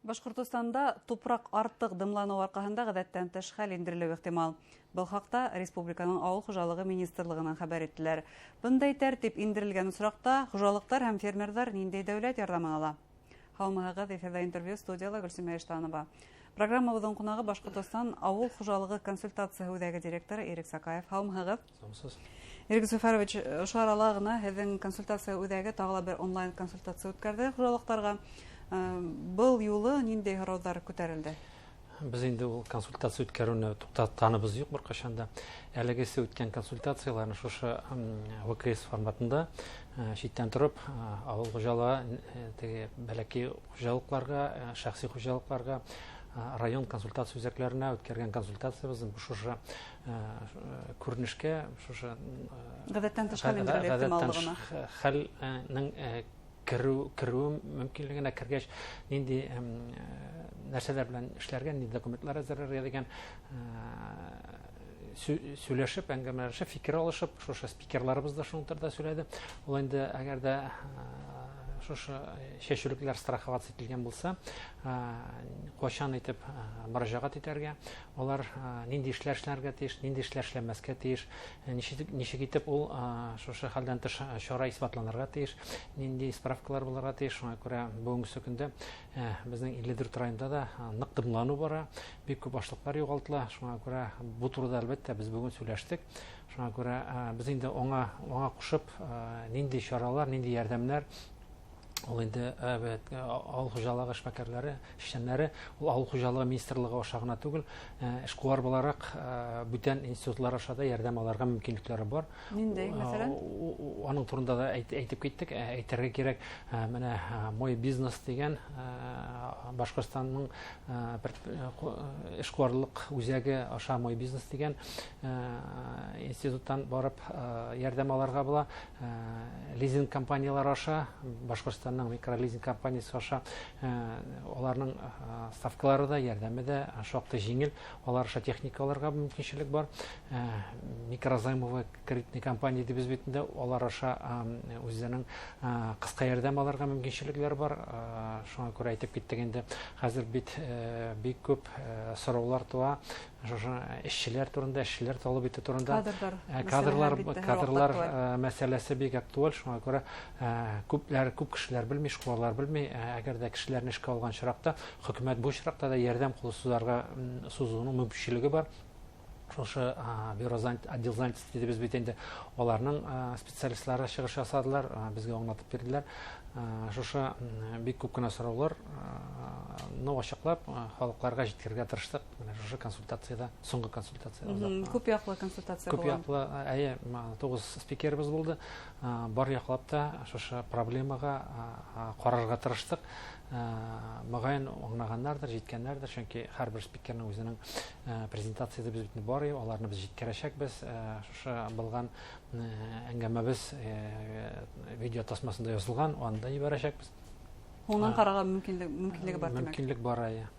Башҡортостанда тупраҡ артыҡ дымланыу арҡаһында ғәҙәттән тыш хәл индерелеүе ихтимал. Был хаҡта республиканың ауыл хужалығы министрлығынан хәбәр иттеләр. Бындай тәртип индерелгән осраҡта хужалыҡтар һәм фермерҙар ниндәй дәүләт ярҙамын ала? Һаумыһығыҙ, эфирҙа интервью, студияла Гөлсимә Иштанова. Программабыҙҙың ҡунағы Башҡортостан ауыл хужалығы консультация үҙәге директоры Ирек Сакаев. Һаумыһығыҙ. Һаумыһығыҙ. Ирек Зөфәрович, ошо арала ғына һеҙҙең консультация үҙәге тағы ла бер онлайн консультация үткәрҙе хужалыҡтарға. Был юлы ниндәй һорауҙар күтәрелде? Беҙ инде ул консультация үткәреүне туҡтатҡаныбыҙ юҡ бер ҡасан да. Әлегесе үткән консультацияларны шушы ВКС форматында ситтән тороп ауыл хужалығы теге бәләкәй хужалыҡларға, шәхси хужалыҡларға, район консультация үҙәктәренә үткәргән консультациябыҙ шушы күренешкә, шушы ғәҙәттән тыш хәл ихтималлығына хәлнең кереүе мөмкинлегенә кергәс, ниндәй нәрсәләр белән эшләргә, ниндәй документлар әҙерләргә тигән сөйләшеп, әңгәмәләшеп, фикер алышып, шушы спикерларыбыҙ да шуның турында сөйләде. Ул инде әгәр дә шушы чәчүлекләр страховаться ителгән булса, ҡасан итеп мөрәжәғәт итәргә, улар ниндәй эшләр эшләргә тейеш, ниндәй эшләр эшләмәскә тейеш, ничек итеп ул шушы хәлдән тыш чара исбатланырга тейеш, ниндәй справкалар булырға тейеш. Шуңа күрә бөгөнгө көндә беҙҙең 54 районда да ныҡ дымланыу бара, бик күп ашлыҡлар юғалтыла. Шуңа күрә бу турыда әлбәттә беҙ бөгөн сөйләштек. Шуңа күрә беҙ инде уңа ҡушып ниндәй чаралар, ниндәй ярҙамнар ул инде ауыл хужалығы эшмәкәрләре, эшсәннәре, ул ауыл хужалығы министрлығы аша ғына түгел, эшҡыуар булараҡ бүтән институтлар аша да ярҙам алырға мөмкинлектәре бар. Ниндәй, мәҫәлән? Аның турында да әйтеп киттек. Әйтергә кәрәк, менә Мой бизнес тигән Башҡортостандың эшҡыуарлыҡ үҙәге аша Мой бизнес тигән институттан барып ярҙам алырға була. Лизинг компаниялар аша, Башҡортостандың микролизинг компаниясы аша, уларның ставкалары да, ярҙамы да шаҡтай еңел, улар аша техника алырға мөмкинселек бар. Микрозаймовый кредитный компания тибеҙ бит инде, улар аша үҙҙәренең ҡыҫҡа ярҙам алырға мөмкинселектәр бар. Шуңа күрә әйтеп киттек инде, хәҙер бит бик күп сораулар тыуа шушы эшселәр турында, эшселәр талап итеү турында. Кадрлар мәсьәләсе бик актуаль, шуңа күрә күп кешеләр белми, эшҡыуарлар белми. Әгәр ҙә кешеләрне эшкә алған осраҡта, хөкүмәт бу осраҡта да ярҙам ҡулы сузыуының мөмкинлеге бар. Шушы бюро отдел занятости тибеҙ бит инде, уларның специалистлары сығыш яһадылар, беҙгә аңлатып бирҙеләр. Шушы бик күп кенә сораулар асыҡлап, халыҡларға еткерергә тырыштыҡ. Менә шушы консультацияда, һуңғы консультацияда. Күп яҡлы консультация булған. Күп яҡлы, әйе, 9 спикерыбыҙ булды. Бар яҡлап та шушы проблемаға ҡарарға тырыштыҡ. Мөғәйен аңлағандарҙыр, еткәндәрҙер, сөнки һәр бер спикерның үҙенең презентацияһы беҙ бит бар, аларны беҙ еткерәсәкбеҙ. Шушы булған әңгәмәбеҙ видео тасмаһында яҙылған, аны да ебәрәсәкбеҙ. Һуңынан ҡарарға мөмкинлеге бар, тимәк. Мөмкинлек бар, әйе.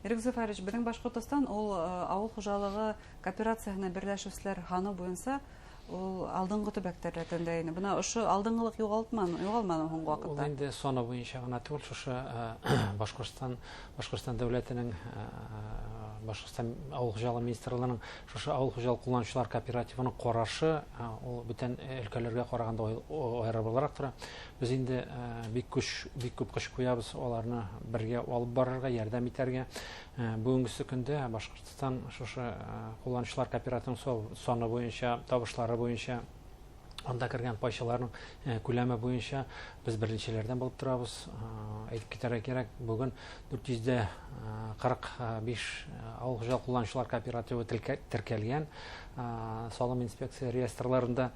Ирек Зөфәрович, беҙҙең Башҡортостан ул ауыл хужалығы кооперацияһына берләшеүселәр һаны буйынса ул алдынғы төбәктәр рәтендә ине. Бына ошо алдынғылыҡ юғалманы һуңғы ваҡытта. Ул инде саны буйынса ғына түгел, шушы Башҡортостан дәүләтенең, Башҡортостан ауыл хужалығы министрлығының шушы ауыл хужалыҡ ҡулланыусылар кооперативының ҡарашы ул бүтән өлкәләргә ҡарағанда айырылыбыраҡ тора. Беҙ инде бик күп көс ҡуябыҙ уларны бергә алып барырға, ярҙам итәргә. Бөгөнгөсө көндә Башҡортостан шушы ҡулланыусылар кооперативының саны буйынса, табышлары буйынса, анда кергән пайсыларның күләме буйынса беҙ беренселәрҙән булып торабыҙ. Әйтеп китәргә кәрәк, бөгөн 445 ауыл хужалыҡ ҡулланыусылар кооперативы теркәлгән. Салым инспекция реестрларында,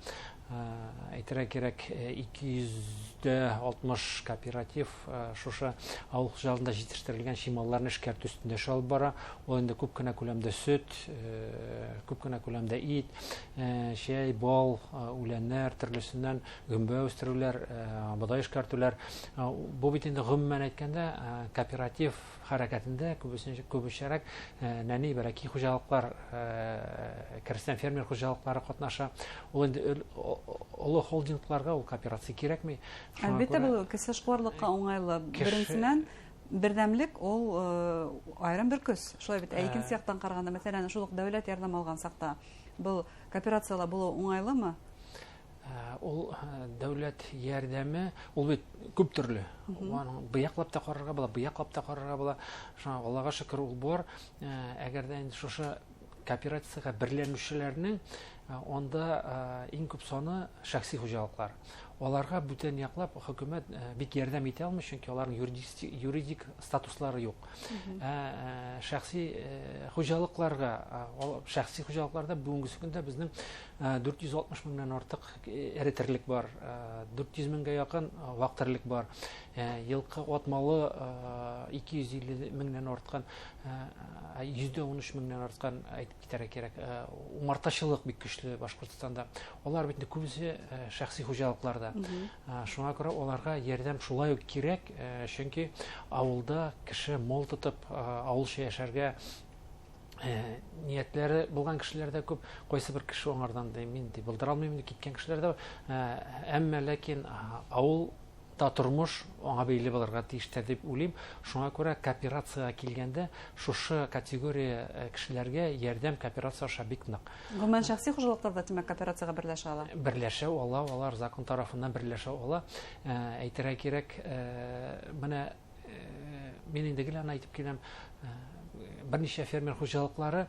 әйтергә кәрәк, 260 кооператив шушы ауыл хужалығында етештерелгән чималларны эшкәртү өҫтөндә эш алып бара. Ул инде күп кенә күләмдә сөт, күп кенә күләмдә ит, чәй, бал, үләннәр төрлөсеннән, гөмбә үҫтереүләр, бодай эшкәртүләр. Бу бит инде ғөмүмән әйткәндә, кооператив хәрәкәтендә күбесерәк нәни бәләкәй хужалыҡлар, крестьян фермер хужалыҡлары ҡатнаша. Ул инде оло холдингларға ул кооперация кәрәкмәй. Әлбиттә, был кесе эшҡыуарлыҡҡа уңайлы. Беренсенән, Берҙәмлек ул айырым бер көс. Шулай бит. Ә икенсе яҡтан ҡарағанда, мәҫәлән, шул уҡ дәүләт ярҙам алған саҡта был кооперацияла булыу уңайлымы? Ул дәүләт ярҙамы, ул бит күп төрлө. Уның быяҡлап та ҡарарға була, быяҡлап та ҡарарға була. Шуңа Аллаға шөкөр ул бар. Әгәр ҙә инде шушы кооперацияға берләнеүселәрнең онда иң күп саны шәхси хужалыҡлар. Аларга бүтән яҡлап хөкүмәт бик ярҙам итә алмай, сөнки аларның юридик статуслары юҡ. Шәхси хужалыҡларға, шәхси хужалыҡларҙа бөгөнгө көндә беҙҙең 460 меңдән артыҡ эре терлек бар, 400 меңгә яҡын ваҡ терлек бар. Йылҡы атмалы 250 меңдән артҡан, 113 меңдән артҡан әйтеп китәргә кәрәк. Умарташылыҡ бик көслө Башҡортостанда. Алар бит инде күбеһе шәхси хужалыҡларҙа. Шуңа күрә уларға ярҙам шулай уҡ кәрәк, сөнки ауылда кеше мал тотоп, ауылса йәшәргә ниәтләре булған кешеләр дә күп. Ҡайсы бер кеше аңардан ди, мин ди булдыра алмыйм дип киткән кешеләр дә бар. Әммә ләкин ауылда тормош аңа бәйле булырга тиештер дип уйлыйм. Шуңа күрә кооперацияга килгәндә шушы категория кешеләргә ярҙам кооперация аша бик нык. Гомумән шәхси хужалыҡтар ҙа тимәк кооперацияга берләшә ала. Берләшә ала, алар закон тарафыннан берләшә ала. Әйтергә кирәк, менә мин инде гел аны әйтеп киләм, бер нисә фермер хужалыҡлары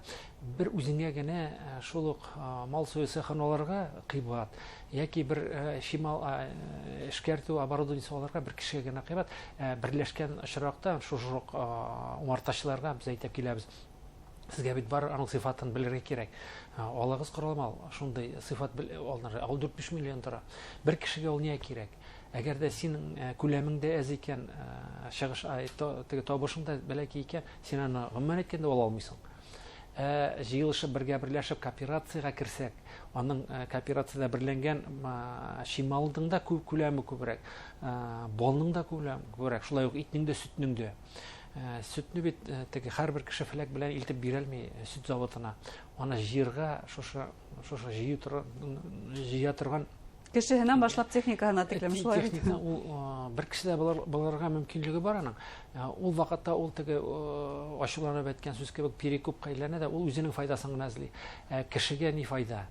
бер үзеңә генә шул уҡ мал суйыу цехын алырға ҡыйбат, йәки бер шимал эшкәртеү оборудованиесы алырға бер кешегә генә ҡыйбат. Берләшкән осраҡта шул уҡ умарташыларға беҙ әйтеп киләбеҙ: һеҙгә бит бар аның сифатын белергә кәрәк. Алығыҙ ҡоралмал, шундай сифат алыныр. Ул 4-5 миллион тора. Бер кешегә ул ниңә кәрәк? Әгәр ҙә һинең күләмең дә әҙ икән, сығыш, теге табышың да бәләкәй икән, һин аны ғөмүмән әйткәндә ала алмайһың. Йыйылышып бергә берләшеп кооперацияға керсәк, аның кооперацияда берләнгән шималдың да күләме күберәк, балның да күләме күберәк, шулай уҡ итнең дә, сөтнең дә. Сөтне бит теге һәр бер кеше фәләк белән илтеп бирәлмәй сөт заводына. Аны җыйырга шушы җыя торган Кешеһенән башлап техникаһына тиклем шулай бит. Техника ул бер кешедә булырга мөмкинлеге бар аның. Ул вакытта ул теге ачуланып әйткән сүз кебек перекупка әйләнә дә, ул үзенең файдасын гына эзли. Кешегә ни файда?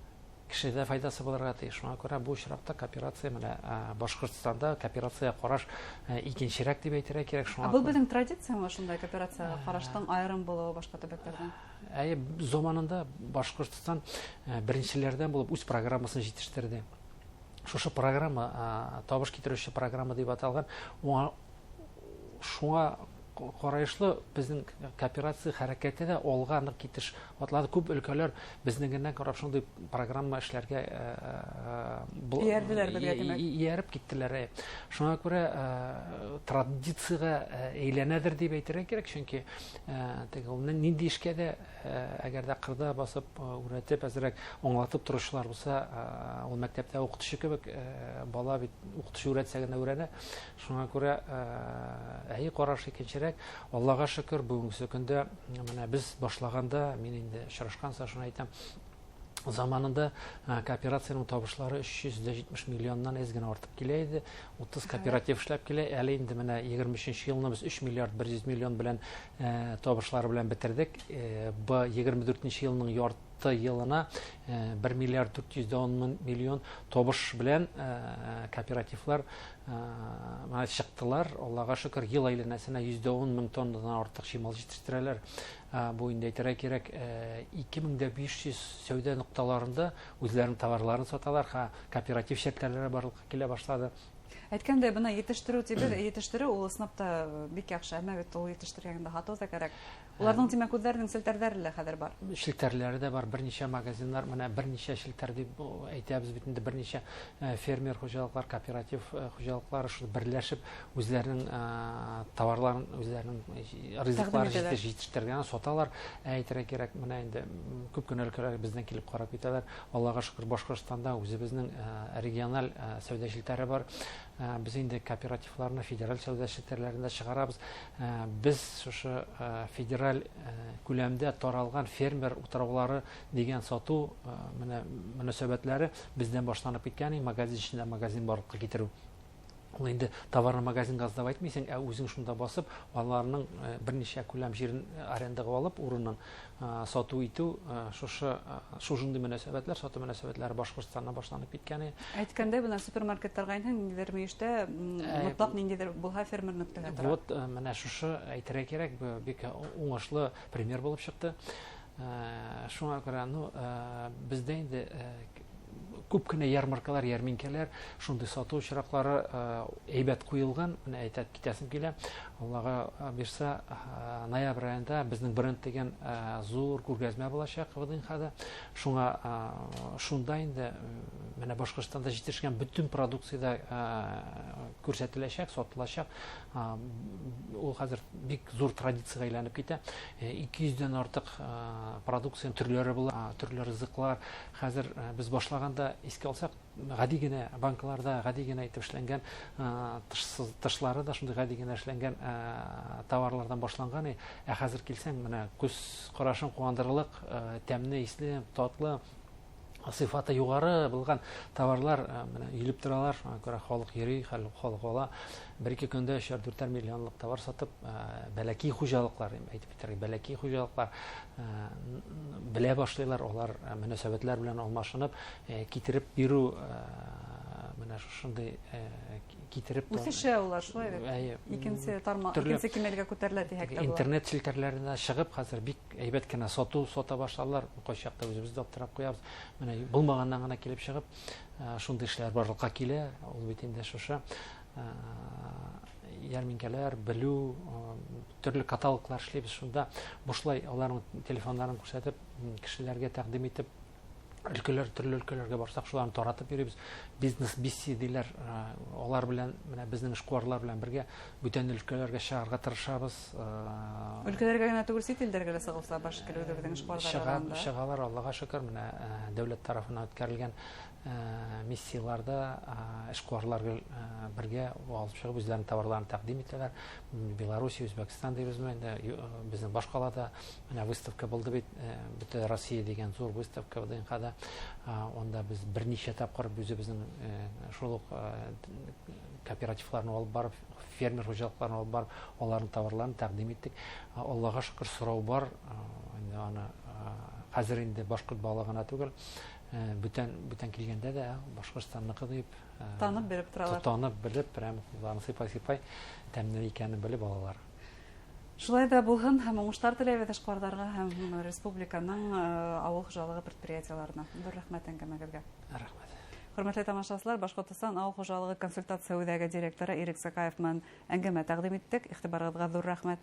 Кешедә файдасы булырга тиеш. Шуңа күрә бу очракта кооперация менә Башкортстанда кооперация караш икенчерәк дип әйтергә кирәк. Шуңа Ә был күрә беҙҙең традициямы шундай кооперацияға ҡараштың айырым булыуы башҡа төбәктәрҙән? Әйе, заманында Башкортстан беренселәрҙән булып үҙ программасын җитештерҙе. Шушы программа, табыш китерүсе программа дип аталган, шуңа карашлы безнең кооперация хәрәкәте дә алга нык китеш атлады. Күп өлкәләр безнең карап шундый программа эшләргә, Иярделәр бергә, димәк. ияреп киттеләр. Шуңа күрә, традициягә әйләнәдер дип әйтергә кирәк, чөнки, теге ул нинди эшкә дә, әгәр дә кырда басып, үрәтеп, әзрәк аңлатып торучылар булса, ул мәктәптә укытучы кебек, бала бит укытучы үрәтсә генә үрәнә. Шуңа күрә, әй караш икенчерәк. Аллаға шөкөр, бүгенге көндә менә без башлаганда, мин инде очрашканса шуны әйтәм, заманында кооперациянең табышлары 370 миллионнан әз генә артып килә иде. 30 кооператив эшләп килә. Әле инде менә егерме өченче елны без өч миллиард бер йөз миллион белән, табышлары белән бетердек. Б егерме дүртенче елның ярты елына, бер миллиард дүрт йөз дә ун мең миллион табыш белән, кооперативлар, менә чыктылар. Аллаға шөкер, ел әйләнәсенә йөз дә ун мең тоннадан артык чимал җитештерәләр. Бу инде әйтергә кирәк, ике мең дә биш йөз сәүдә нокталарында үзләренең товарларын саталар. Ха, кооператив ширкәтләре барлыкка килә башлады. Әйткәндәй, бына етештереү тибеҙ, етештереү ул ысынлап та бик яҡшы, әммә бит ул етештергәндә һатыу ҙа кәрәк. Уларҙың, тимәк, үҙҙәренең селтәрҙәре лә хәҙер бар. Селтәрләре дә бар, бер нисә магазиннар, менә бер нисә селтәр дип әйтәбеҙ бит инде, бер нисә фермер хужалыҡлар, кооператив хужалыҡлары шул берләшеп үҙләренең товарларын, үҙләренең ризыҡларын Тәҡдим итәләр. Етештергән саталар. Әйтергә кирәк, менә инде, күп кенә өлкәләр бездән килеп карап китәләр. Аллаға шөкөр, Башҡортостанда үҙебеҙҙең региональ сәүҙә селтәре бар. Без инде кооперативларны федераль сәүҙә селтәрләрендә сығарабыҙ. Беҙ шушы федераль күләмдә таралған фермер утраулары дигән сатыу, менә мөнәсәбәтләре бездән башланып киткән, магазин эчендә магазин барлыкка китерү. Ул инде товарны магазинға сдавать итмәйһең, ә үзең шунда басып, аларның берничә күләм җирен арендага алып, урынын сату итү, шушындый мөнәсәбәтләр, сату мөнәсәбәтләре Башкортстаннан башланып киткәне. Әйткәндәй, бына супермаркеттарға инһәң, ниндәйҙер мөйөштә, мотлаҡ ниндәйҙер булһа фермер нөктәһе тора. Вот, менә шушы әйтергә кирәк, бу бик уңышлы пример булып чыкты. Шуңа күрә, бездә инде күп кенә ярмаркалар, ярминкәләр, шундый сату очраклары әйбәт куелган. Менә әйтеп китәсем килә. Аллага бирсә, ноябрь аенда безнең бренд дигән зур күргәзмә булачак ВДНХда. Шуңа шунда инде менә Башкортстанда җитешкән бөтен продукция дә күрсәтеләчәк, сатылачак. Ул хәзер бик зур традициягә әйләнеп китә. 200дән артык продукция төрләре була, төрле ризыклар. Хәзер без башлаганда искә алсак, гади генә банкаларда гади генә итеп эшләнгән, тышлары да шундый гади генә эшләнгән товарлардан башланган. Ә хәзер килсәң, менә күз карашын куандырырлык, тәмле, исле, татлы, сыйфаты югары булган товарлар менә өелеп торалар. Шуңа күрә халык йөри, халык ала. Бер-ике көндә өчәр, дүртәр миллионлык товар сатып, бәләкәй хуҗалыклар, әйтеп китәргә, бәләкәй хуҗалыклар белә башлыйлар, алар мөнәсәбәтләр белән алмашынып, китереп бирү, менә шушындый китереп Үсешә улар, шулай бит? Әйе. Икенче тармак, Төрле икенче кимәлгә күтәрелә дисәк тә була. Интернет челтәрләренә чыгып, хәзер бик әйбәт кенә сату сата башладылар. Кайчакта үзебез дә аптырап куябыз. Менә булмаганнан гына килеп чыгып, шундый эшләр барлыкка килә. Ул бит инде шушы ярминкәләр, белү, төрле каталоглар эшлибез шунда. Бушлай аларның телефоннарын күрсәтеп, кешеләргә тәкъдим итеп, төрле өлкәләргә барсак, шуларны таратып йөрибез. Бизнес миссия диләр, алар белән, менә безнең эшкуарлар белән бергә бүтән өлкәләргә чыгарга тырышабыз. Өлкәләргә генә түгел, чит илләргә дә сыгылса баш килү безнең эшкуарлар арасында. Чыгалар, Аллага шөкер, менә дәүләт тарафыннан үткәрелгән миссияларда эшкуарлар бергә алып чыгып үзләренең товарларын тәкъдим итәләр. Белоруссия, Үзбәкстан дибезме инде, безнең башкалада менә выставка булды бит, бөтен Россия дигән зур выставка ВДНХда. Анда без берничә тапкыр үзебезнең шул ук кооперативларны алып барып, фермер хуҗалыкларын алып барып, аларның товарларын тәкъдим иттек. Аллага шөкер, сорау бар. Инде аны хәзер инде башкорт балы гына түгел, бүтән килгәндә дә Башкортстанныкы дип, танып белеп торалар. Танып белеп, прям кулларын сыйпай-сыйпай тәмле икәнен белеп алалар. Шулай да булһын һәм уңышлар теләйбеҙ эшҡыуарҙарға һәм республиканың ауыл хужалығы предприятиеларына. Ҙур рәхмәт әңгәмәгеҙгә. Рәхмәт. Хөрмәтле тамашасылар, Башҡортостан ауыл хужалығы консультация үҙәге директоры Ирек Сакаев менән әңгәмә тәҡдим иттек. Иғтибарығыҙға ҙур рәхмәт.